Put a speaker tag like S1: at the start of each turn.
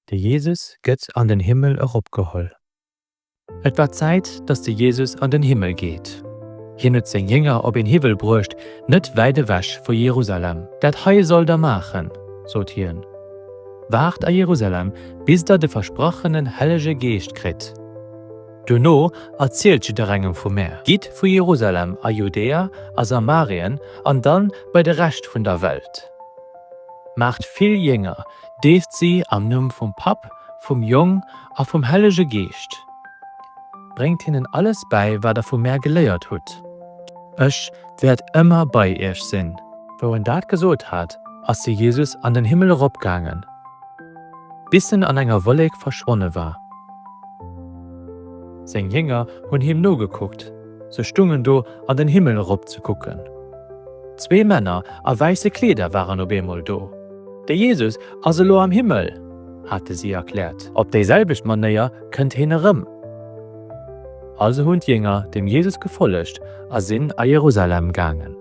S1: De Jesus gëtt an den Himmel eropgeholl. Et war Zäit, datt de Jesus an den Himmel geet. Hien huet seng Jénger op een Hiwwel bruecht, net wäit ewech vu Jerusalem. Dat hei sollt der maachen, sot hien, Waart a Jerusalem, bis der de versprachenen Hellege Geescht kritt. Duerno erzielt jidderengem vu mär. Gitt vu Jerusalem a Judäa a Samarien an dann bei de Rescht vun der Welt. Maacht vill Jénger, deeft si am Numm vum Papp, vum Jong a vum Hellege Geescht. Bréngt hinnen alles bäi, wat der vu mär geléiert hutt. Ech wäert ëmmer bei iech sinn. Wou en dat gesot hat, ass de Jesus an den Himmel eropgaangen, bis en an enger Wollek verschwonne war. Seng Jénger hunn him nogekuckt, se stungen do an den Himmel eropzekucken. Zwee Männer a wäisse Kleeder waren op eemol do. De Jesus ass elo am Himmel, hate si erkläert. Op déiselwecht Manéier kënnt hien erëm. Also hunn d'Jénger dem Jesus gefollegt a sinn a Jerusalem gaangen.